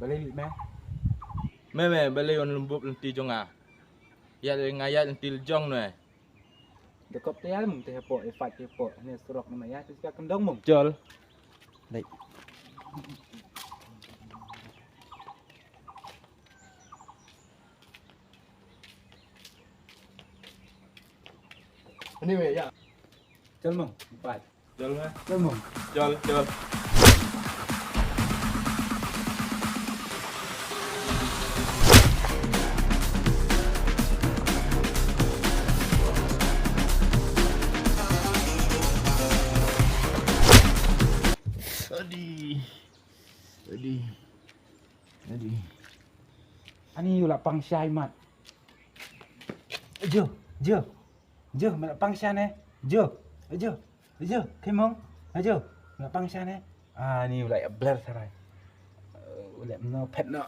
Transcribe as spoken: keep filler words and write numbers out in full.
Balei leit me? Me me, balei wan lum bup lynti jong nga? Ïa nga ïa lynti jong ne. Dekop te ïa mung te hapoh, ïa fight te hapoh. Ne surok ne me ïa te ka kendong mung. Jol. Leit. Anyway, ya. Jol mung, fight. Jol me. Jol mung. Jol, jol. Adi. Adi. Adi. Ani u la pang shai mat. Jo, jo. Jo, me la pang shai ne. Jo, jo. Jo, khie mong. Jo, me la pang shai ne. Ah, ni u la ïa bler sarai. U la no pet no.